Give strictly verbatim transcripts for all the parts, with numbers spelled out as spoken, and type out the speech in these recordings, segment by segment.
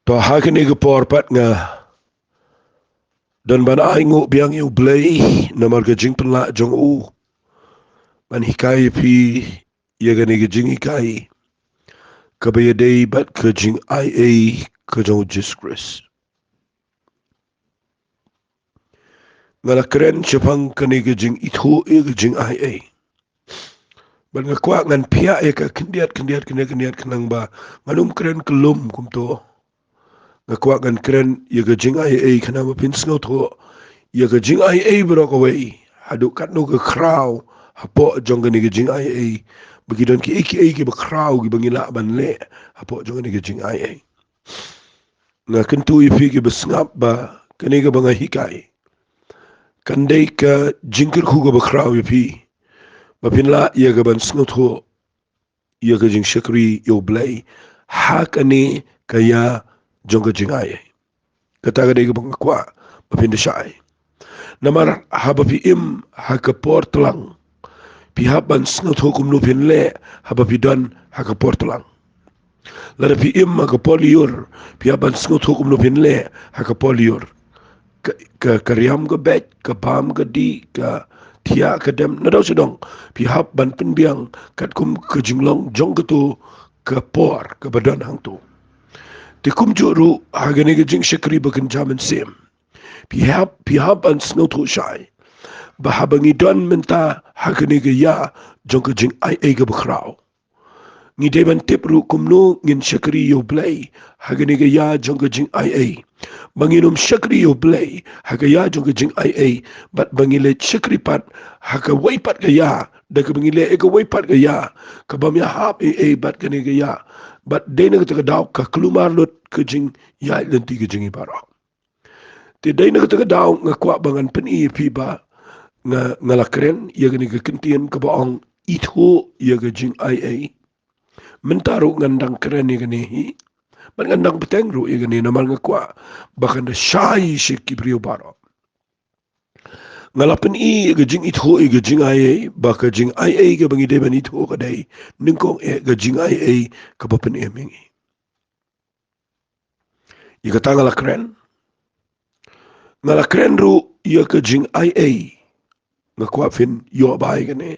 To ha kane ka por pat nga don ban ai nguh biang ïa U Blei namar ka jingpynlah jong u ban hikai ïa phi ïa kane ka jinghikai kaba ïadei bad ka jingaiei ka jong U Jisu Khrist. Nga la kren shaphang kane ka jingithuh ïa ka jingaiei. Bad nga kwah ngan phiah ïa ka khyndiat khyndiat khyndiat khyndiat khnang ba ngan ym kren kyllum kumto. Nga kwah ngan kren ïa ka jingaiei khnang ba phin sngewthuh ïa ka jingaiei baroh kawei haduh katno ka khraw hapoh jong kane ka jingaiei, ba ki don kiei kiei kiba khraw kiba ngi lah ban leh hapoh jong kane ka jingaiei. Nga kyntu ïa phi kiba sngap ba kane kaba nga hikai kan dei ka jingkyrkhu kaba khraw ïa phi ba phin lah ïa ka ban sngewthuh ïa ka jingshakri ïa U Blei ha kane ka ïa jong ka jingaiei. Kata ka dei kaba nga kwah ba phin da shai. Namar haba phi im ha ka por tlang, phi hap ban sngewthuh kumno phin leh haba phi don ha ka por tlang. Lada phi im ha ka por lyiur, phi hap ban sngewthuh kumno phin leh ha ka por lyiur. Ka, ka, ka riam ka beit, ka bam ka dih, ka thiah ka dem, naduh sha dong phi hap ban pynbiang katkum ka jinglong jong kato ka por kaba don hangto. Te kumjuh ruh ha kane ka jingshakri ba kynja mynsiem, phi hap, phi hap ban sngewthuh shai ba haba ngi don mynta ha kane ka ïa jong ka jingaiei kaba khraw, ngi dei ban tip ruh kumno ngin shakri ïa U Blei ha kane ka ïa jong ka jingaiei. Ba ngin ym shakri ïa U Blei ha ka ïa jong ka jingaiei bad ba ngi leit shakri pat ha kawei pat ka ïa, da kaba ngi leh ïa kawei pat ka ïa, ka bym ïahap ei ei bad kane ka ïa. Bad dei na kata ka daw ka kulmar lut ka jingïaid lynti ka jong ngi baroh. Te dei na kata ka daw nga kwah ba ngan pyni ïa phi ba nga, nga la kren ïa kane ka kyntien kaba ong ithuh ïa ka jingaiei. Mynta ruh ngan dang kren ïa kane hi bad ngan dang bteng ruh ïa kane namar nga kwah ba kan da shai sha ki briew baroh. Nga la pyni ïa ka jingithuh ïa ka jingaiei, ba ka jingaiei kaba ngi dei ban ithuh ka dei nyngkong eh ka jingaiei kaba pynim ïa ngi. Ïa kata nga la kren. Nga la kren ruh ïa ka jingaiei. Nga kwah phin ïoh bha ïa kane,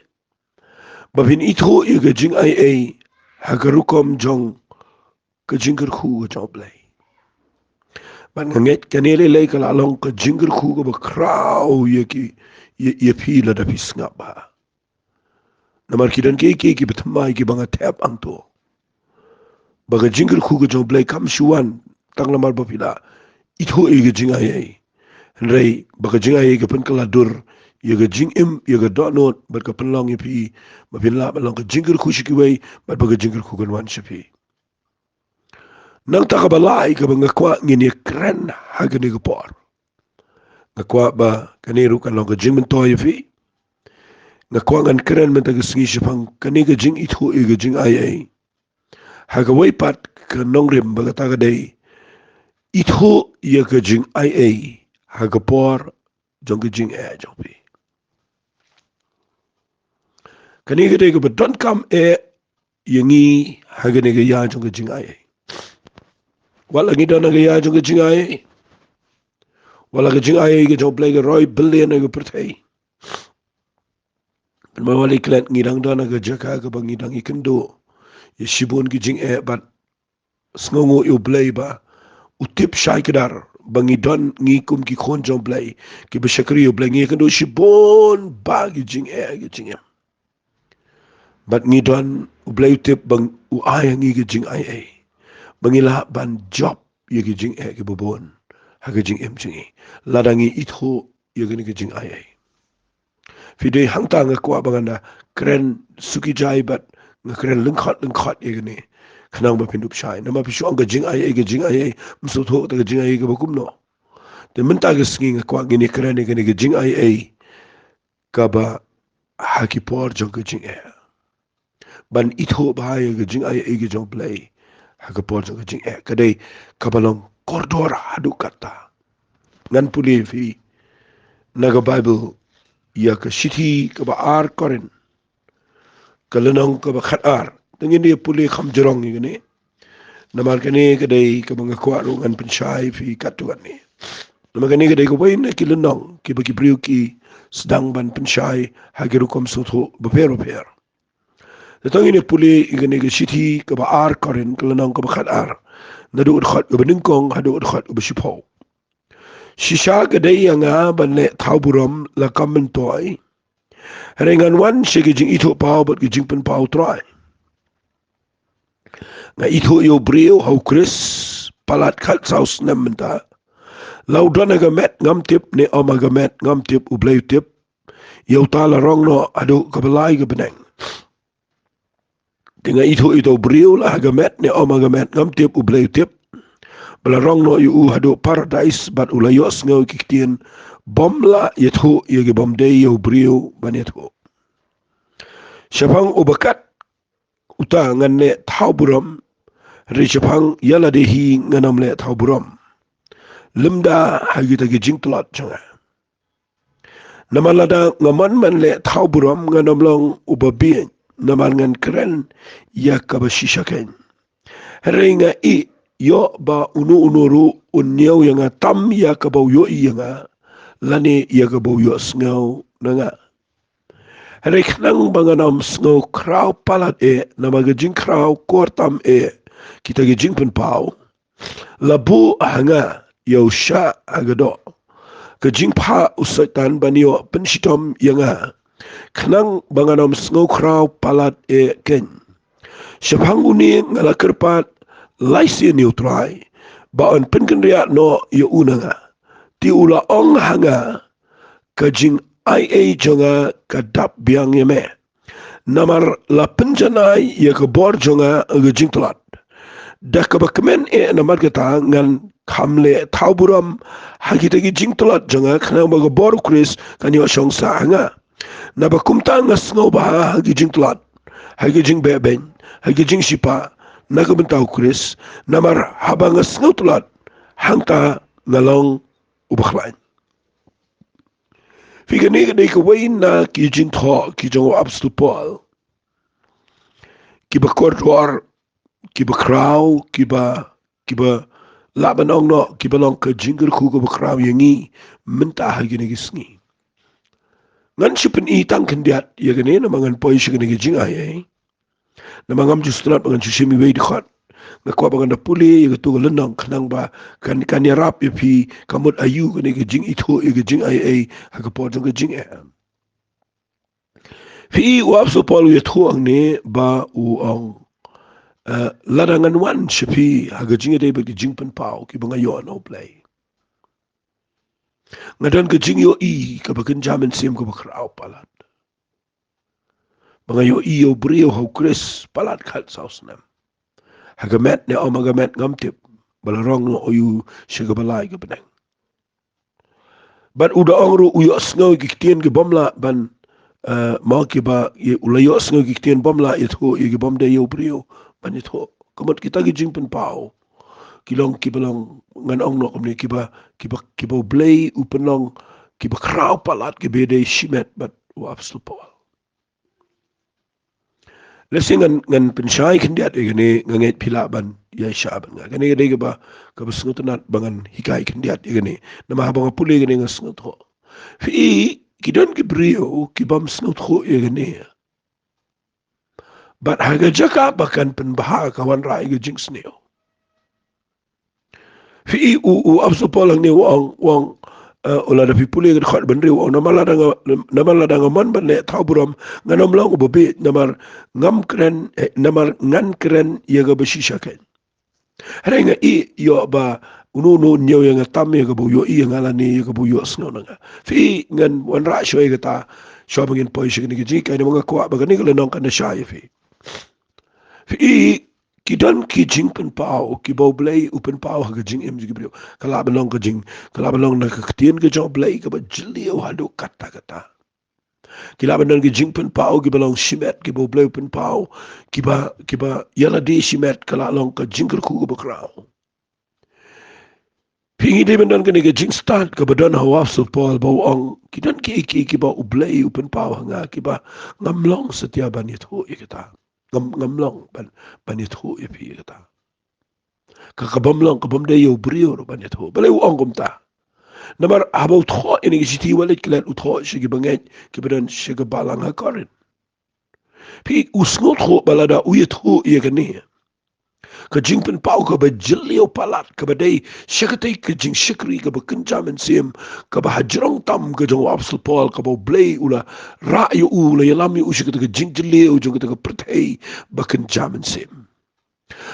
ba phin ithuh ïa ka jingaiei ha ka rukom jong ka jingkyrkhu ka jong U Blei. Bad nga ngeit kane lei lei ka la long ka jingkyrkhu kaba khraw ïa ki, ïa, ïa phi lada phi sngap bha. Namar ki don kiei kiei kiba thymmai kiba nga thep hangto, ba ka jingkyrkhu ka jong U Blei kam shu wan tang namar ba phi la ithuh ïa ka jingaiei. Hynrei ba ka jingaiei ka pynkylla dur ïa ka jingim, ïa ka dohnud, bad ka pynlong ïa phi ba phin lah ban long ka jingkyrkhu sha kiwei, bad ba ka jingkyrkhu kan wan sha phi. Nangta kaba lai kaba nga kwah ngin ïa kren ha kane ka por. Nga kwah ba kane ruh kan long ka jingmyntoi ïa phi. Nga kwah ngan kren mynta ka sngi shaphang kane ka jingithuh ïa ka jingaiei. Ha kawei pat ka nongrim ba kata ka dei ithuh ïa ka jingaiei ha ka por jong ka jingeh jong phi. Kane ka dei kaba donkam eh ïa ngi ha kane ka ïa jong ka jingaiei. Wat la ngi don ha ka ïa jong ka jingaiei, wat la ka jingaiei ka jong U Blei ka roi byllian ha ka pyrthei, pynban wat la klet ngi dang don ha ka jaka kaba ngi dang ïakynduh ïa shibun ki jingeh bad sngewnguh ïa U Blei ba u tip shai kdar ba ngi don, ngi kum ki khun jong U Blei kiba shakri ïa U Blei, ngi ïakynduh shibun bha ki jingeh ki jingeh. Bad ngi don, U Blei u tip ba u ai ha ngi ki jingaiei ba ngi lah ban jop ïa ki jingeh kiba bun ha ki jingim jong ngi lada ngi ithuh ïa kane ka jingaiei. Phi dei hangta nga kwah ba ngan da kren suki jai bad nga kren lyngkhot lyngkhot ïa kane, khnang ba phin dup shai. Namar phi shu ong ka jingaiei, ka jingaiei, ym sngewthuh ta ka jingaiei kaba kumno. Te mynta ka sngi nga kwah ngin ïa kren ïa kane ka jingaiei kaba ha ki por jong ka jingeh. Ban ithuh bha ïa ka jingaiei ka jong U Blei ha ka por jong ka jingeh, ka dei kaba long kordor haduh katta. Ngan pule phi na ka Baibl ïa ka shithi kaba ar Korinth, ka lynnong kaba khatar. Te ngin ïa pule kham jrong ïa kane. Namar kane ka dei kaba nga kwah ruh ngan pynshai phi katto katne. Namar kane ka dei kawei na ki lynnong kiba ki briew ki sdang ban pynshai ha ki rukom sngewthuh bapher bapher. Te to ngin ïa pule ïa kane ka shithi kaba ar Korinth, ka lynnong kaba khatar, naduh ka dkhot kaba nyngkong haduh ka dkhot kaba shiphew. Shisha ka dei ïa nga ban leh thaw burom la kam myntoi, hynrei ngan wan sha ka jingithuhpaw bad ka jingpynpaw U Trai. Nga ithuh ïa u briew ha U Khrist palat khatsaw snem mynta. La u don ha ka met ngam tip, ne ym ha ka met ngam tip, U Blei u tip. Ïa uta la rong noh haduh kaba lai ka bneng. Te nga ithuh ïa uta u briew, la ha ka met ne ym ha ka met ngam tip, U Blei u tip, ba la rong noh ïa u haduh paradais, bad u la ïohsngew ïa ki ktien bym lah ïathuh ïa ki bym dei ïa u briew ban ïathuh. Shaphang uba kat uta ngan leh thaw burom, hynrei shaphang ïa lade hi ngan ym leh thaw burom, lymda ha kita ki jingtlot jong nga. Namar lada nga mon ban leh thaw burom, ngan ym long uba bieit, namar ngan kren ïa kaba shisha keiñ. Hynrei nga ïoh ba uno uno ruh un ñiew ïa nga tam ïa kaba u ïohi ïa nga, lane ïa kaba u ïohsngew na nga. Hynrei khnang ba ngan ym sngew khraw palat eh, namar ka jingkhraw kor tam eh kita ki jingpynpaw, la buh ha nga ïa u shah ha ka doh ka jingphah u Soitan ban ïoh pynshitom ïa nga, khnang ba ngan ym sngew khraw palat eh keiñ. Shaphang une nga la kyrpad lai sien ïa U Trai ba un pynkynriah noh ïa u na nga. Te u la ong ha nga, ka jingaiei jong nga ka dap biang ïa me, namar la pynjanai ïa ka bor jong nga ha ka jingtlot. Da kaba kmen eh namar kata ngan kham leh thaw burom ha kita ki jingtlot jong nga, khnang ba ka bor U Khrist kan ïoh shong sah ha nga. Naba kumta nga sngewbha ha ki jingtlot, ha ki jingbeh beiñ, ha ki jingshipa na ka bynta U Khrist, namar haba nga sngew tlot, hangta nga long uba khlaiñ. Phi, kane ka dei kawei na ki jingthoh ki jong u Apostol Paul, kiba kordor, kiba khraw, kiba, kiba lah ban ong noh, kiba long ka jingkyrkhu kaba khraw ïa ngi mynta ha kine ki sngi. Ngan shu pyni tang khyndiat ïa kane, namar ngan poi sha kane ka jingaiei. Namar ngam ju sngewthuh ba ngan shu shim iwei i dkhot. Nga kwah ba ngan da pule ïa kato ka lynnong khnang ba kan, kan ïarap ïa phi ka mut aïu kane ka jingithuh ïa ka jingaiei ha ka por jong ka jingeh. Phi, u Apostol Paul u ïathuh hangne ba u ong, eh, lada ngan wan sha phi ha ka jingïadei bad ka jingpynpaw kiba nga ïoh na U Blei, nga don ka jingïohi kaba kynja mynsiem kaba khraw palat, ba nga ïohi ïa u briew ha U Khrist palat khatsaw snem. Ha ka met ne ym ha ka met ngam tip, ba la rong noh ïa u sha kaba lai ka bneng. Bad u da ong ruh u ïohsngew ïa ki ktien ki bym lah ban, eh, mo kiba, ïa, u la ïohsngew ïa ki ktien bym lah ïathuh ïa ki bym dei ïa u briew ban ïathuh. Ka mut kita ki jingpynpaw ki long, kiba long, ngan ong noh kumne, kiba, kiba, kiba U Blei u pynlong kiba khraw palat, kiba dei shimet bad u Apostol Paul. Lehse ngan, ngan pynshai khyndiat ïa kane, nga ngeit phi lah ban ïaishah bad nga. Kane ka dei kaba, kaba sngewtynnat ba ngan hikai khyndiat ïa kane. Namar haba nga pule ïa kane nga sngewthuh. Phi, ki don ki briew ki bym sngewthuh ïa kane. Bad ha ka jaka ba kan pynbha ka wanrah ïa ka jingsniew. Phi, u, u Apostol Paul hangne u ong, u ong, eh, u, lada phi pule ka dkhot ba hynriew u ong, namar lada nga, namar lada nga mon ban leh thaw burom, ngan ym long uba bieit, namar ngam kren, eh, namar ngan kren ïa kaba shisha keiñ. Hynrei nga ïoh ba uno uno un ñiew ïa nga tam ïa kaba u ïohi ïa nga lane ïa kaba u ïohsngew na nga. Phi, ngan wanrah shuwa ïa kata shuwa ba ngin poi sha kane ka jinghikai, namar nga kwah ba kane ka lynnong kan da shai ïa phi. Phi, ki don ki jingpynpaw kiba U Blei u pynpaw ha ka jingim jong ki briew. Ka lah ban long ka jing, ka lah ban long na ka ktien ka jong U Blei kaba jylliew haduh katta katta. Ki lah ban don ki jingpynpaw kiba long shimet kiba U Blei u pynpaw, kiba, kiba ïa lade shimet, ka lah long ka jingkyrkhu kaba khraw. Phi, ngi dei ban don kane ka jingstad kaba don ha u Apostol Paul ba u ong, ki don kiei kiei kiba U Blei u pynpaw ha nga kiba ngam long satia ban ïathuh ïa kata. Ngam, ngam long ban, ban ïathuh ïa phi ïa kata. ka, ka bym long, ka bym dei ïa u briew ruh ban ïathuh. Balei u ong kumta? Namar haba u thoh ïa kane ka shithi, u la leit klet, u thoh sha ki bangeit kiba don sha ka balang ha Korinth. Phi, u sngewthuh ba lada u ïathuh ïa kane ka jingpynpaw kaba jylliew palat, kaba dei sha katei ka jingshakri kaba kynja mynsiem, kaba hajrong tam ka jong u Apostol Paul, kaba U Blei u la rah ïa u, u la ïalam ïa u sha katei ka jingjylliew jong katei ka pyrthei ba kynja mynsiem.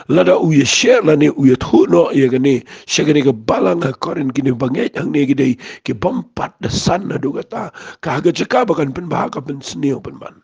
Lada u ïashare lane u ïathuh noh ïa kane sha kane ka balang ha Korinth, kine bangeit hangne ki dei ki bym pat da san haduh katta, ka ha ka jaka ba kan pynbha, ka pynsniew pynban.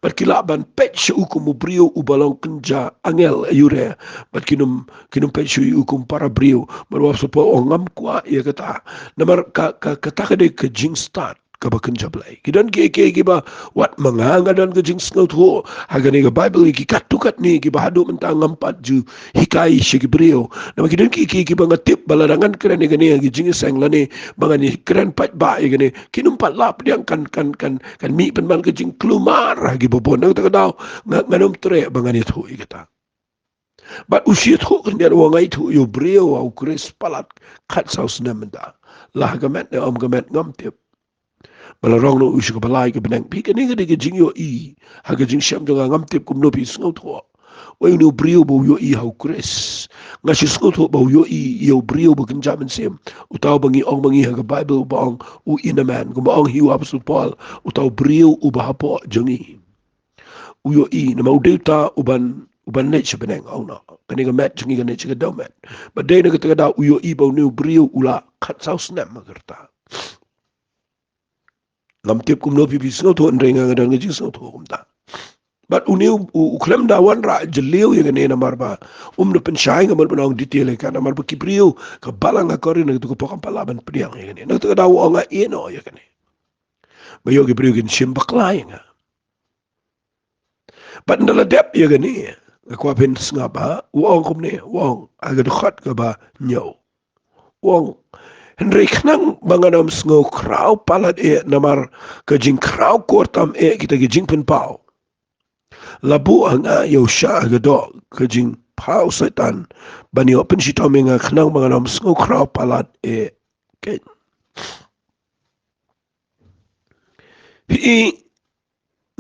Bad ki lah ban peit sha u kum u briew uba long kynja angel, aiu re. Bad kin ym, kin ym peit sha u kum para briew. Bad u Apostol Paul u ong, ngam kwah ïa kata. Namar ka, ka, kata ka dei ka jingstad kaba kynja Blei. Ki don kiei kiei kiba, wat ma nga nga don ka jingsngewthuh ha kane ka Baibl, ki katto katne kiba haduh mynta ngam pat ju hikai sha ki briew. Namar ki don kiei kiei kiba nga tip ba lada ngan kren ïa kane ha ki jingïaseng lane ba ngan kren paidbah ïa kane, kin ym pat lah pdiang, kan, kan, kan, kan mih pynban ka jingkulmar ha kiba bun. Na kata ka daw nga, ngan ym treh ba ngan ïathuh ïa kata. Bad u shu ïathuh khyndiat, u ong, nga ïathuh ïa u briew ha u Khrist palat khatsaw snem mynta. La ha ka met ne ym ha ka met ngam tip. Ba la rong noh u sha kaba lai ka bneng. Phi, kane ka dei ka jingïohi ha ka jingshem jong nga, ngam tip kumno phi sngewthuh. Wei une u briew ba u ïohi ha u Khrist. Nga shu sngewthuh ba u ïohi ïa u briew ba kynja mynsiem. Uta uba ngi ong ma ngi ha ka Baibl uba ong u inner man, kumba ong hi u Apostol Paul, uta u briew uba hapoh jong ngi. U ïohi, namar u dei uta uban, uban leit sha bneng, ong noh. Kane ka met jong ngi kan leit sha ka dewmet. Bad dei na kata ka daw u ïohi ba une u briew u la khatsaw snem ha ka rta. Ngam tip kumno phi phi sngewthuh, hynrei nga nga don ka jingsngewthuh kumta. Bad une u, u, u khlem da wanrah jylliew ïa kane namar ba um da pynshai, nga mut ban ong detail ïa ka, namar ba ki briew ka balang ha Korinth na kata ka por kam pat lah ban pdiang ïa kane. Na kata ka daw u ong, nga ïeh noh ïa kane. Ba ïoh ki briew kin shim bakla ïa nga. Bad ynda la dep ïa kane, nga kwah phin sngap ba u ong kumne, u ong ha ka dkhot kaba hynñiew. U ong, hynrei khnang ba ngan ym sngew khraw palat eh namar ka jingkhraw kur tam eh kita ki jingpynpaw, la buh ha nga ïa u shah ha ka doh ka jingpha u Soitan, ban ïoh pynshitom ïa nga khnang ba ngan ym sngew khraw palat eh. Keiñ. Phi i,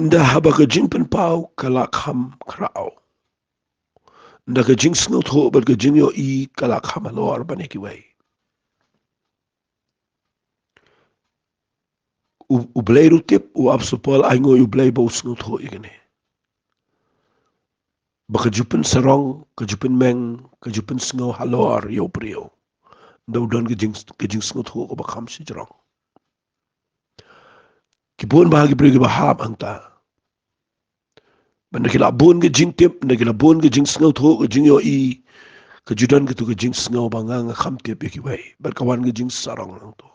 ynda haba ka jingpynpaw ka la kham khraw, ynda ka jingsngewthuh bad ka jingïohi ka la kham halor ban ïa kiwei, u, u Blei ruh u tip, u Apostol Paul ainguh ïa u Blei ba u sngewthuh ïa kane. Ba ka ju pynsarong, ka ju pynmeng, ka ju pynsngew halor ïa u briew. Ynda u don ka jing, ka jingsngewthuh kaba kham shajrong. Ki bun bha ki briew kiba hap hangta. Ba ynda ki la bun ka jingtip, ynda ki la bun ka jingsngewthuh, ka jingïohi, ka ju don katu ka jingsngew ba nga nga kham tip ïa kiwei. Bad ka wan ka jingsarong hangto.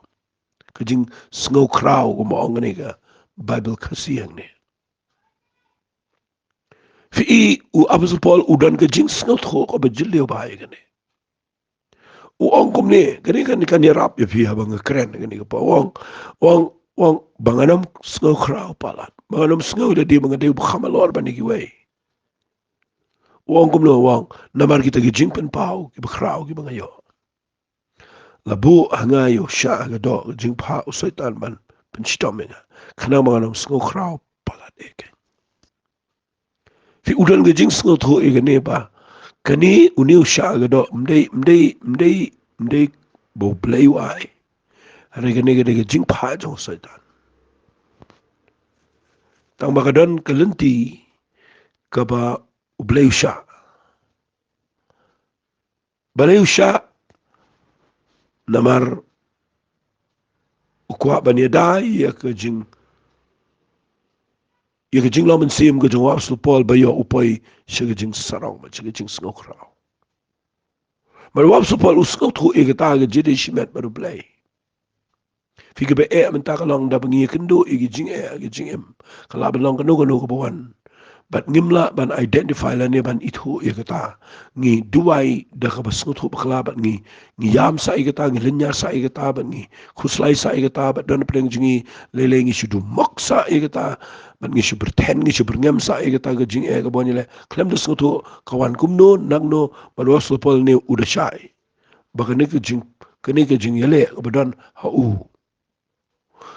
Ka jingsngew khraw, kumba ong kane ka Baibl Khasi hangne. Phi i, u Apostol Paul u don ka jingsngewthuh kaba jylliew bha ïa kane. U ong kumne, kane kan, kan ïarap ïa phi haba nga kren kane ka por. U ong, u ong, u ong, ba ngan ym sngew khraw palat. Ba ngan ym sngew lade ba nga dei uba kham halor ban ïa kiwei. U ong kumno, u ong, namar kita ki jingpynpaw kiba khraw kiba nga ïoh, la buh ha nga ïa u shah ha ka doh ka jingpha u Soitan ban pynshitom ïa nga, khnang ba ngan ym sngew khraw palat eh. Keiñ. Phi, u don ka jingsngewthuh ïa kane ba kane, une u shah ha ka doh, ym dei, ym dei, ym dei, ym dei ba U Blei u ai. Hynrei kane ka dei ka jingpha jong u Soitan. Tang ba ka don ka lynti kaba U Blei u shah. Balei u shah? Namar u kwah ban ïada ïa ka jing, ïa ka jinglong mynsiem ka jong u Apostol Paul ba ïoh u poi sha ka jingsarong bad sha ka jingsngewkhraw. Bad u Apostol Paul u sngewthuh ïa kata, ka jingïadei shimet bad U Blei. Phi, kaba eh mynta ka long da ba ngi ïakynduh ïa ki jingeh ki jingim, ka lah ban long kano kano kaba wan. Bad ngim lah ban identify lane ban ithuh ïa kata. Ngi duwai da kaba sngewthuh bakla bad ngi, ngi ïam sa ïa kata, ngi lynñiar sa ïa kata, bad ngi khuslai sa ïa kata, bad don pdeng jong ngi lei lei ngi shu dumok sa ïa kata, bad ngi shu byrthen, ngi shu byrngem sa ïa kata ka jingeh kaba wan ïaleh. Khlem da sngewthuh ka wan kumno, nangno, bad wat shu pol ne u da shai. Ba kane ka jing, kane ka jingïaleh kaba don ha u.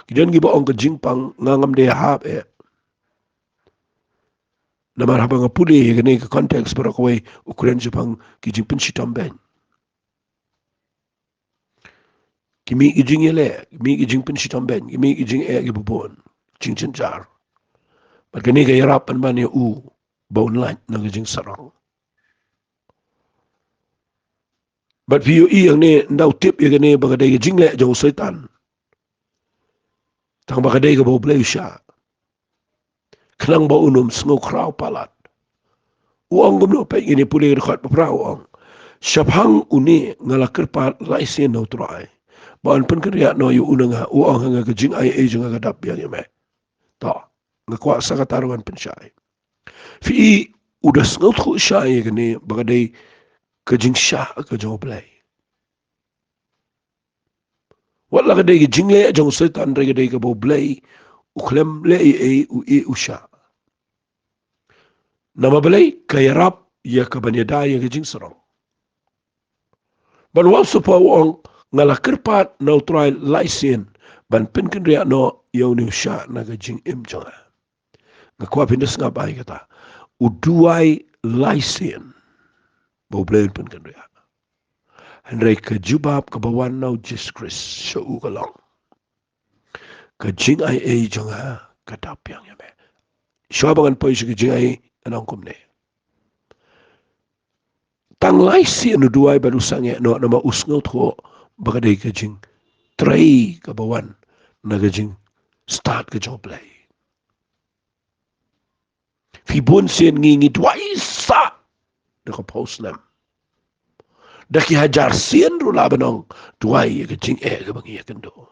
Ki don kiba ong ka jingpang, nga ngam dei hap eh. Namar haba nga pule ïa kane ka context baroh kawei u kren shaphang ki jingpynshitom beiñ. Ki mih ki jingïaleh, ki mih ki jingpynshitom beiñ, ki mih ki jingeh kiba bun, jingjynjar. Bad kane ka ïarap pynban ïa u ba un lait na ka jingsarong. Bad phi ïohi hangne, ynda u tip ïa kane ba ka dei ka jingleh jong u Soitan, tang ba ka dei kaba U Blei u shah. Khnang ba un ym sngew khraw palat. U ong kumno, peit ïa kane, pule ka dkhot ba phra, u ong: Shaphang une nga la kyrpad lai sien na U Trai ba un pynkynriah noh ïa u na nga. U ong ha nga, ka jingaiei jong nga ka dap biang ïa me. To, nga kwah sa kata ruh ngan pynshai. Phi i, u da sngewthuh shai ïa kane ba ka dei ka jingshah ka jong U Blei. Wat la ka dei ka jingleh jong u Soitan, hynrei ka dei kaba U Blei u khlem leh ei ei, u ïeh, u shah. Namar balei? Ka ïarap ïa ka ban ïada ïa ka jingsarong. Ban wan shuwa, u ong, nga la kyrpad na U Trai lai sien ban pynkynriah noh ïa une u shah na ka jingim jong nga. Nga kwah phin da sngap ïa kata. U duwai lai sien ba U Blei un pynkynriah. Hynrei ka jubab kaba wan na U Jisu Khrist sha u ka long: Ka jingaiei jong nga ka dap biang ïa me. Shuwa ba ngan poi sha ka jingaiei, ngan ong kumne. Tang lai sien u duwai bad u sangeh noh namar u sngewthuh ba ka dei ka jingtrei kaba wan na ka jingstad ka jong U Blei. Phi, bun sien ngi, ngi duwai sa da ka phew snem, da ki hajar sien ruh lah ban ong, duwai ïa ka jingeh kaba ngi ïakynduh.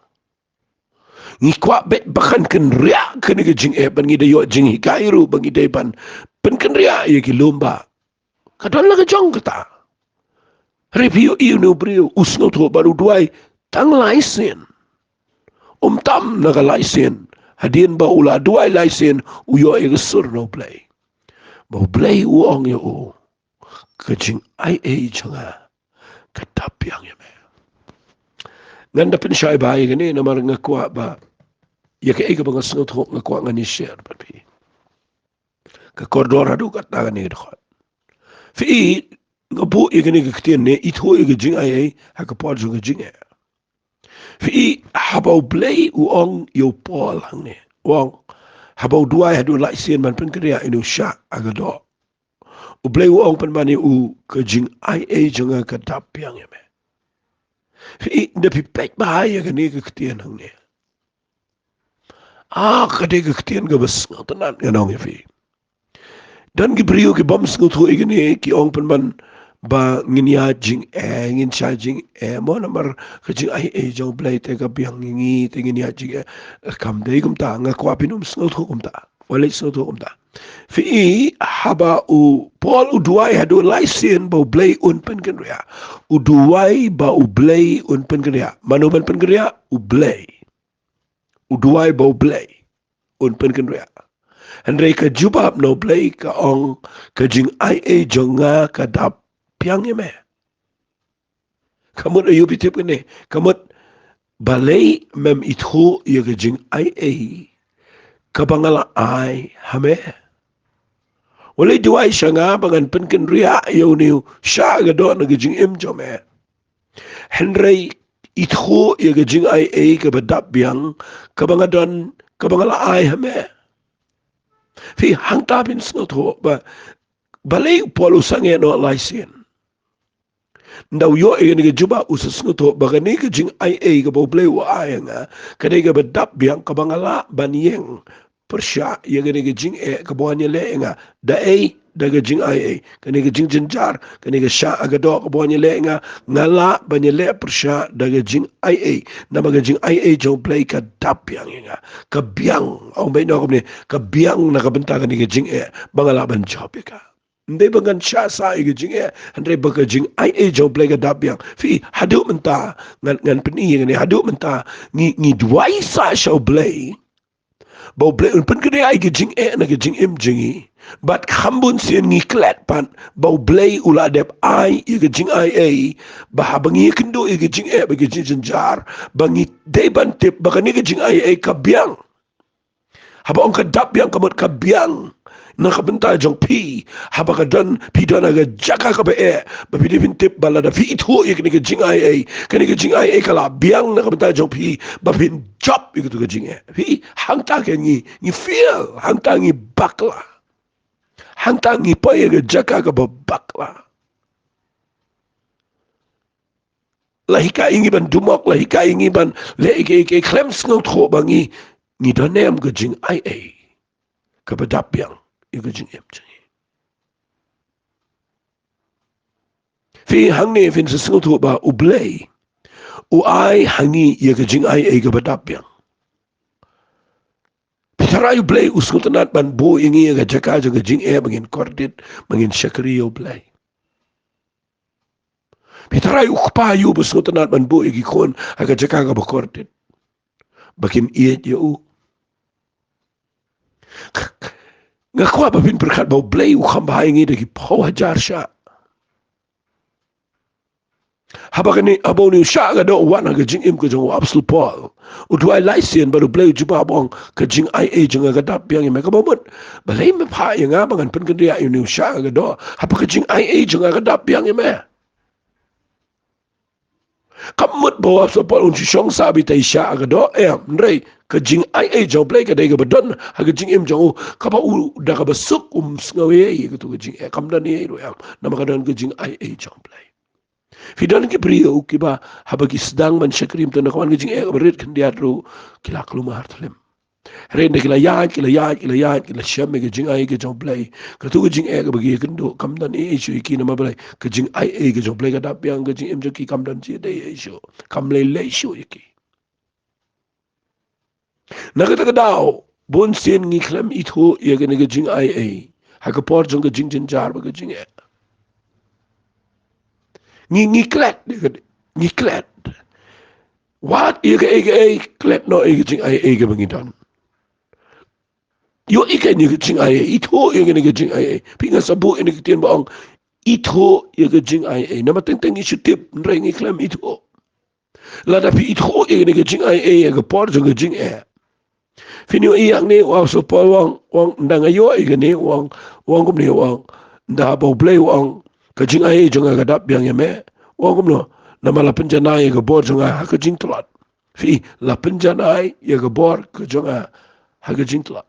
Ngi kwah beit ba kan kynriah kane ka jingeh, ban ngi da ïoh jinghikai ruh ba ngi dei ban pynkynriah ïa ki lum ba. Ka don la ka jong kata. Hynrei phi ïohi une u briew u sngewthuh bad u duwai tang lai sien. Um tam na ka lai sien. Hadien ba u la duwai lai sien, u ïoh ïa ka sur na U Blei. Ba U Blei u ong ïa u, ka jingaiei jong nga ka dap biang ïa me. Ngan da pynshai bha ïa kane namar nga kwah ba ïa kaei kaba nga sngewthuh nga kwah ngan ïa share bad phi. Ka kordor haduh katta kane ka dkhot. Phi i, nga buh ïa kane ka ktien ne ithuh ïa ka jingaiei ha ka por jong ka jingeh. Phi i, haba U Blei u ong ïa u Paul hangne, u ong, haba u duwai haduh lai sien ban pynkynriah ïa une u shah ha ka doh, U Blei u ong pynban ïa u, ka jingaiei jong nga ka dap biang ïa me. Phi i, da phi peit bha ïa kane ka ktien hangne, ah, ka dei ka ktien kaba sngewtynnat, ngan ong ïa phi. Don ki briew ki bym sngewthuh ïa kane, ki ong pynban ba ngin ïaid jingeh, ngin shah jingeh mo, namar ka jingaiei jong U Blei te ka biang ïa ngi, te ngin ïaid jingeh. Kam dei kumta, nga kwah phin ym sngewthuh kumta. Wat leit sngewthuh kumta. Phi i, haba u Paul u duwai haduh lai sien ba U Blei un pynkynriah. U duwai ba U Blei un pynkynriah. Mano ban pynkynriah? U Blei. U duwai ba U Blei un pynkynriah. Hynrei ka jubab na U Blei ka ong, ka jingaiei jong nga ka dap biang ïa me. Ka mut, aïu phi tip kane? Ka mut, balei mem ithuh ïa ka jingaiei kaba nga la ai ha me? Wat leit duwai sha nga ba ngan pynkynriah ïa une u shah ha ka doh na ka jingim jong me. Hynrei ithuh ïa ka jingaiei kaba dap biang kaba nga don, kaba nga la ai ha me. Phi, hangta phin sngewthuh ba balei u Paul u sangeh noh lai sien. Ynda u ïoh ïa kane ka jubab u sa sngewthuh ba kane ka jingaiei kaba U Blei u ai ha nga ka dei kaba dap biang kaba nga lah ban ïeng pyrshah ïa kane ka jingeh kaba wan ïaleh ïa nga. Da ei? Da ka jingaiei. Kane ka jingjynjar, kane ka shah ha ka doh kaba wan ïaleh ïa nga, nga lah ban ïaleh pyrshah da ka jingaiei. Namar ka jingaiei jong U Blei ka dap biang ïa nga. Ka biang, ong beit noh kumne, ka biang na ka bynta kane ka jingeh ba nga lah ban jop ïa ka. Ym dei ba ngan shah sah ïa ka jingeh, hynrei ba ka jingaiei jong U Blei ka dap biang. Phi, haduh mynta, ngan, ngan pyni ïa kane, haduh mynta ngi, ngi duwai sah sha U Blei ba U Blei un pynkynriah ïa ka jingeh na ka jingim jong ngi. Bad kham bun sien ngi klet pat ba U Blei u la dep ai ïa ka jingaiei, ba haba ngi ïakynduh ïa ka jingeh bad ka jingjynjar, ba ngi dei ban tip ba kane ka jingaiei ka biang. Haba ong ka dap biang, ka mut ka biang na ka bynta jong phi. Haba ka don, phi don ha ka jaka kaba eh, ba phi dei phin tip ba lada phi ithuh ïa kane ka jingaiei, kane ka jingaiei ka la biang na ka bynta jong phi ba phin jop ïa katu ka jingeh. Phi, hangta ka ngi, ngi fail, hangta ngi bakla. Hangta ngi poi ha ka jaka kaba bakla. La hikai ïa ngi ban dumok, la hikai ïa ngi ban leh ïa kiei kiei khlem sngewthuh ba ngi, ngi don ne em ka jingaiei kaba dap biang ïa ka jingim jong ngi. Phi, hangne phin sa sngewthuh ba U Blei u ai ha ngi ïa ka jingaiei kaba dap biang. Phi tharai U Blei u sngewtynnat ban buh ïa ngi ha ka jaka jong ka jingeh ba ngin kordit, ba ngin shakri ïa U Blei? Phi tharai u kpa ïa u ba sngewtynnat ban buh ïa ki khun ha ka jaka kaba kordit, ba kin ïeit ïa u? Nga kwah ba phin pyrkhat ba U Blei u kham bha ïa ngi da ki phew hajar shah. Haba kane, haba une u shah ka doh u wan ha ka jingim ka jong u Apostol Paul, u duwai lai sien bad U Blei u jubab, u ong, ka jingaiei jong nga ka dap biang ïa me. Kaba mut, balei me phah ïa nga ba ngan pynkynriah ïa une u shah ka doh haba ka jingaiei jong nga ka dap biang ïa me? Kam mut ba u Apostol Paul un shu shong sah beit ha i shah ka doh, em, hynrei ka jingaiei jong U Blei ka dei kaba don ha ka jingim jong u, kaba u, da kaba suk um sngewiei ïa katu ka jingeh, kam don ei ei ruh, em, namar ka don ka jingaiei jong U Blei. Phi, don ki briew kiba haba ki sdang ban shakri mynta na ka wan ka jingeh kaba rit khyndiat ruh ki la kulmar thlem. Hynrei ynda ki la ïaid, ki la ïaid, ki la ïaid, ki la shem ïa ka jingaiei ka jong U Blei, katu ka jingeh kaba ki ïakynduh kam don ei ei shuh ïa ki. Namar balei? Ka jingaiei ka jong U Blei ka dap biang ha ka jingim jong ki, kam don jingïadei ei ei shuh, kam lei lei shuh ïa ki. Na kata ka daw, bun sien ngi khlem ithuh ïa kane ka jingaiei ha ka por jong ka jingjynjar bad ka jingeh. Ngi, ngi klet, ngi klet. Wat ïa kaei kaei, klet noh ïa ka jingaiei kaba ngi don. Ïohi kein ïa ka jingaiei, ithuh ïa kane ka jingaiei. Phi, nga sa buh ïa kane ka ktien ba ong ithuh ïa ka jingaiei. Namar teng teng ngi shu tip, hynrei ngi khlem ithuh. Lada phi ithuh ïa kane ka jingaiei ha ka por jong ka jingeh, phin ïohi hangne u Apostol Paul u ong, u ong, ynda nga ïoh ïa kane, u ong, u ong kumne, u ong, ynda haba U Blei u ong ka jingaiei jong nga ka dap biang ïa me, u ong kumno? Namar la pynjanai ïa ka bor jong nga ha ka jingtlot. Phi, la pynjanai ïa ka bor ka jong nga ha ka jingtlot.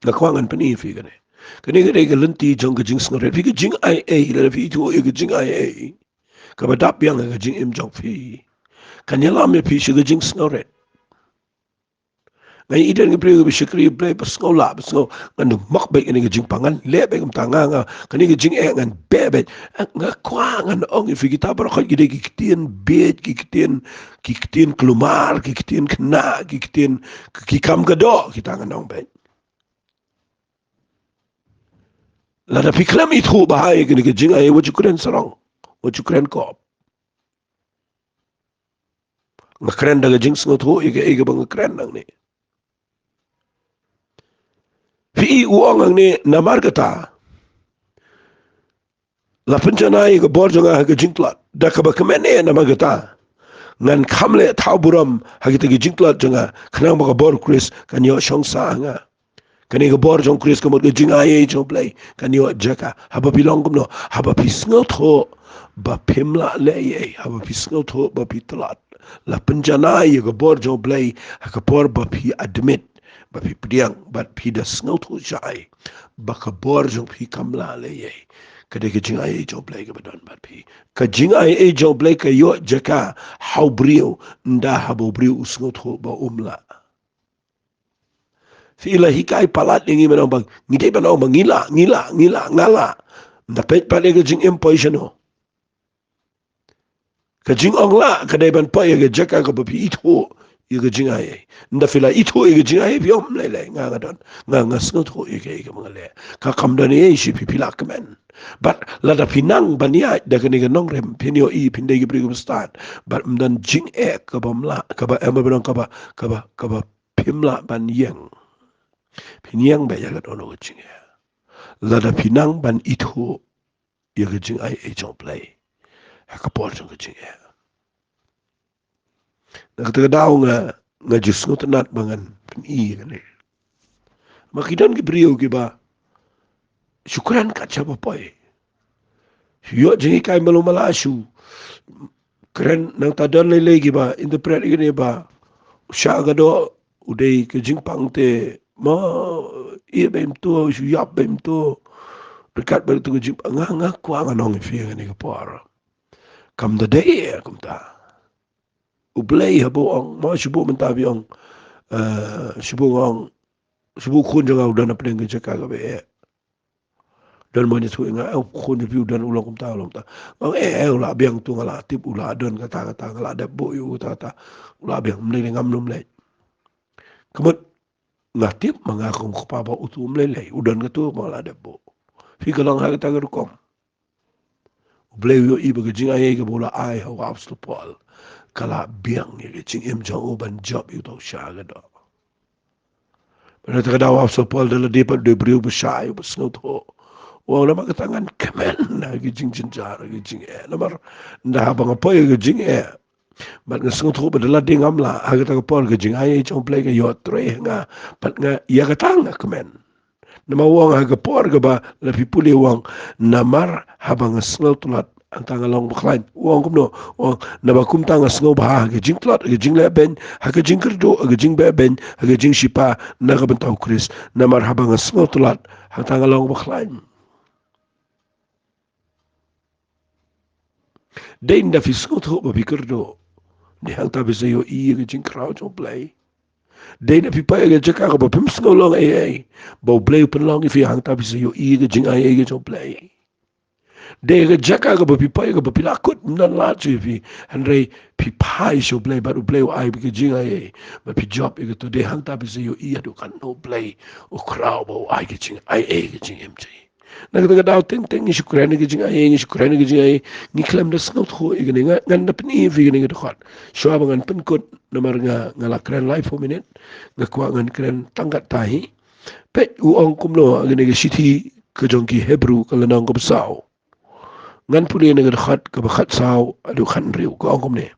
Nga kwah ngan pyni ïa phi kane. Kane ka dei ka lynti jong ka jingsngewrit. Phi, ka jingaiei, lada phi ithuh ïa ka jingaiei kaba dap biang ha ka jingim jong phi, kan ïalam ïa phi sha ka jingsngewrit. Nga ïohi don ki briew kiba shakri Blei ba sngew lah, ba sngew, ngan ym mok beit kane ka jingpang, ngan leh beit kumta, nga, nga, kane ka jingeh ngan beh beit. Nga kwah ngan ong ïa phi, kita baroh ki dei ki ktien bieit, ki ktien, ki ktien kulmar, ki ktien khynnah, ki ktien, ki kam ka doh, kita ngan ong beit. Lada phi khlem ithuh bha ïa kane ka jingaiei, wat ju kren sarong, wat ju kren kop. Nga kren da ka jingsngewthuh ïa kaei kaba nga kren nangne. Phi, u ong hangne, namar kata la pynjanai ïa ka bor jong nga ha ka jingtlot. Da kaba kmen eh, namar kata ngan kham leh thaw burom ha kita ki jingtlot jong nga, khnang ba ka bor u Khrist kan ïoh shong sah ha nga. Kane ka bor jong u Khrist ka mut ka jingaiei jong U Blei kan ïoh jaka. Haba phi long kumno? Haba phi sngewthuh ba phim lah leh ei ei, haba phi sngewthuh ba phi tlot, la pynjanai ïa ka bor jong U Blei ha ka por ba phi admit, ba phi pdiang bad phi da sngewthuh shai ba ka bor jong phi kam lah leh ei ei. Ka dei ka jingaiei jong U Blei kaba don bad phi. Ka jingaiei jong U Blei ka ïoh jaka ha u briew ynda haba u briew u sngewthuh ba um lah. Phi la hikai palat ïa ngi ban ong ba ngi dei ban ong ba ngi lah, ngi lah, ngi lah, nga lah. Ynda peit pat ïa ka jingim poi shano. Ka jingong lah ka dei ban poi ïa ka jaka kaba phi ithuh ïa ka jingaiei. Ynda phi la ithuh ïa ka jingaiei phi ong, ym lei lei, nga nga don, nga nga sngewthuh ïa kaei kaba nga leh. Ka kam don ei ei sha phi, phi lah kmen. Bad lada phi nang ban ïaid da kane ka nongrim, phin ïohi phin dei ki briew kiba stad. Bad ym don jingeh kaba ym lah, kaba, em, ba nong kaba, kaba, kaba phim lah ban ïeng. Phin ïeng beit ïa ka dohnud ka jingeh. Lada phi nang ban ithuh ïa ka jingaiei jong U Blei ha ka por jong ka jingeh. Na kata ka daw nga, nga ju sngewtynnat ba ngan pyni ïa kane. Ma ki don ki briew kiba shu kren kat shaba poi. Shu ïoh jinghikai malu mala, shu kren, nangta don lei lei kiba interpret ïa kane ba u shah ka doh u dei ka jingpang te, ma, ïa bym to, shu ïap bym to. Ryngkat bad tu ka jingpang, nga, nga kwah ngan ong ïa phi ïa kane ka por. Kam da dei ïa kumta. U Blei haba u ong, ma shu buh mynta phi ong, eh, shu buh nga ong, shu buh khun jong nga u don hapdeng ka jaka kaba eh. Don mo ïathuh ïa nga, eh, u khun jong phi u don u long kumta, u long kumta. Nga ong, eh, eh, u lah biang to, nga lah tip u lah don kata kata, nga lah dep buh ïa u kata kata. U lah biang, ym lei lei, ngam, ym lei. Ka mut nga tip ma nga kum u kpa ba utu ym lei lei, u don kato ba nga lah dep buh. Phi, ka long ha kata ka rukom. U Blei u ïohi ba ka jingaiei kaba u la ai ha u Apostol Paul ka la biang ïa ka jingim jong u ban jop ïa uta u shah ka doh. Bad na kata ka daw u Apostol Paul da lade pat u dei u briew ba shai, ba sngewthuh, u ong, namar kata ngan kmen ha ka jingjynjar, ha ka jingeh. Namar ynda haba nga poi ha ka jingeh bad nga sngewthuh ba da lade ngam lah, ha kata ka por ka jingaiei jong U Blei ka ïoh trei ha nga. Bad nga, ïa kata nga kmen. Namar u ong ha ka por kaba la phi pule u ong, namar haba nga sngewtlot hangta nga long bakhlaiñ. U ong kumno? U ong, naba kumta nga sngewbha ha ka jingtlot, ha ka jingleh beiñ, ha ka jingkyrduh, ha ka jingbeh beiñ, ha ka jingshipa na ka bynta U Khrist. Namar haba nga sngewtlot hangta nga long bakhlaiñ. Dei ynda phi sngewthuh ba phi kyrduh, dei hangta phi sa ïohi ïa ka jingkhraw jong U Blei. Dei ynda phi poi ha ka jaka kaba phim sngew long ei ei ba U Blei u pynlong ïa phi, hangta phi sa ïohi ïa ka jingaiei ka jong U Blei. Dei ha ka jaka kaba phi poi kaba phi la kut ym don lad shuh ïa phi, hynrei phi phai sha U Blei bad U Blei u ai ïa phi ka jingaiei. Bad phi jop ïa kato, dei hangta phi sa ïohi haduh katno U Blei u khraw ba u ai ka jingaiei ka jingim jong phi. Na kata ka daw teng teng ngi shu kren ïa ka jingaiei, ngi shu kren ïa ka jingaiei, ngi khlem da sngewthuh ïa kane. Nga, ngan da pyni ïa phi kane ka dkhot shuwa ba ngan pynkut, namar nga, nga la kren lai phew minit, nga kwah ngan kren tang katta hi. Peit u ong kumno ha kane ka shithi ka jong ki Hebru ka lynnong kaba saw. Ngan pule na ka dkhot kaba khatsaw haduh khathynriew, ka ong kumne.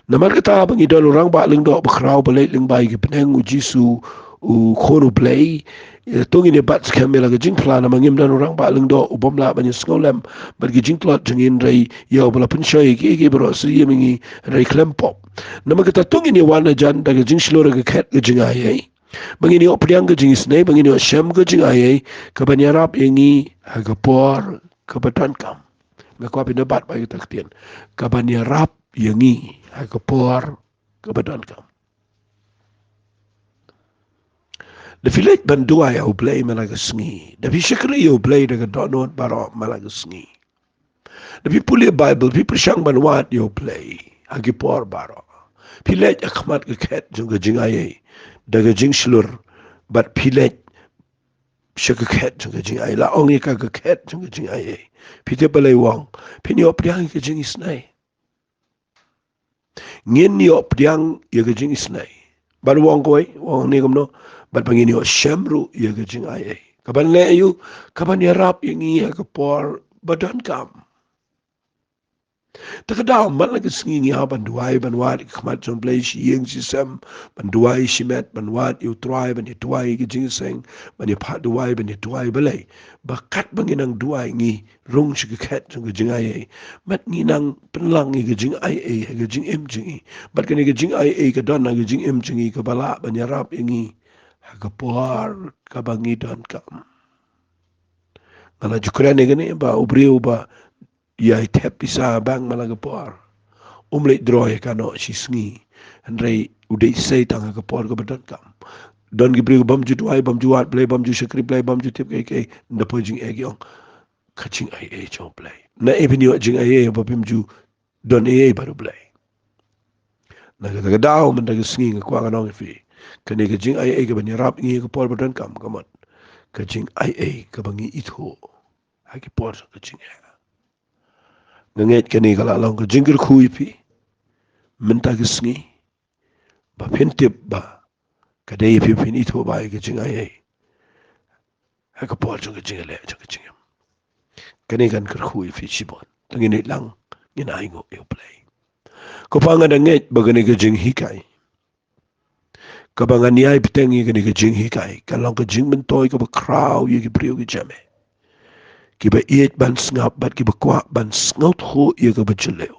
Namar kata ba ngi don u Rangbah Lyngdoh ba khraw ba leit lyngba ïa ki bneng, u Jisu, u Khun U Blei, ïa, to ngin ïa bat skhem ïa la ka jingphla, namar ngim don u Rangbah Lyngdoh u bym lah ban ïa sngewlem bad ki jingtlot jong ngi, hynrei ïa uba la pynshoi ïa kiei kiei baroh sha ïing jong ngi, hynrei khlem pop. Namar kata to ngin ïa wan hajan da ka jingshlur ha ka khet ka jingaiei, ba ngin ïoh pdiang ka jingisynei, ba ngin ïoh shem ka jingaiei kaban ïarap ïa ngi ha ka por kaba donkam. Nga kwah phin da bat bha ïa kata ka ktien, kaban ïarap ïa ngi ha ka por kaba donkam. Da phi leit ban duwai ha U Blei man la ka sngi, da phi shakri ïa U Blei da ka dohnud baroh man la ka sngi, da phi pule Baibl, phi pyrshang ban wad ïa U Blei ha ki por baroh, phi leit ha khmat ka khet jong ka jingaiei da ka jingshlur, bad phi leit sha ka khet jong ka jingaiei, la ong ïa ka ka khet jong ka jingaiei, phi tip balei u ong? Phin ïoh pdiang ïa ka jingisynei. Ngin ïoh pdiang ïa ka jingisynei. Bad u ong kawei, u ong ne kumno? Bad ba ngin ïoh shem ruh ïa ka jingaiei. Kaban leh aïu? Kaban ïarap ïa ngi ha ka por ba donkam. Te ka daw man la ka sngi ngi hap ban duwai, ban wad ïa ka khmat jong U Blei shi ïing shi sem, ban duwai shimet, ban wad ïa U Trai, ban ïa duwai ïa ka jingïaseng, ban ïa phah duwai, ban ïa duwai balei? Ba katba ngi nang duwai ngi rung sha ka khet jong ka jingaiei. Bad ngi nang pynlang ïa ka jingaiei ha ka jingim jong ngi. Bad kane ka jingaiei ka don ha ka jingim jong ngi kaba lah ban ïarap ïa ngi ha ka por kaba ngi donkam. Nga la ju kren ïa kane ba u briew ba ïai thep pisa bank man la ka por, um leit draw ïa ka noh shi sngi. Hynrei u dei sei tang ha ka por kaba donkam. don ki briew bym ju duwai, bym ju wad Blei, bym ju shakri Blei, bym ju tip kaei kaei, nda poi jingeh ki ong ka jingaiei jong Blei. Na ei phin ïoh jingaiei ba phim ju don ei ei bad u Blei. Na kata ka daw mynta ka sngi nga kwah ngan ong ïa phi, kane ka jingaiei kaba ngi ïarap ngi ka por ba donkam ka mut ka jingaiei kaba ngi ithuh ha ki por ka jingeh. Nga ngeit kane ka la long ka jingkyrkhu ïa phi mynta ka sngi, ba phin tip ba ka dei ïa phi phin ithuh ba ïa ka jingaiei ha ka por jong ka jingïaleh jong ka jingim. Kane kan kyrkhu ïa phi shibun. Te ngin ïalang, ngin ainguh ïa u Blei. Ko Pa, nga da ngeit ba kane ka jinghikai kaba ngan ïai bteng ïa kane ka jinghikai kan long ka jingmyntoi kaba khraw ïa ki briew ki jamein kiba ïeit ban sngap bad kiba kwah ban sngewthuh ïa kaba jylliew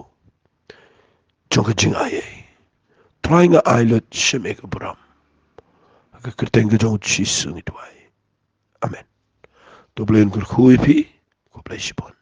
jong ka jingaiei. Trai, nga ai lut sha me ka burom ha ka kyrteng ka jong u Jisu ngi duwai. Amen. To Blei un kyrkhu ïa phi. Khublei shibun.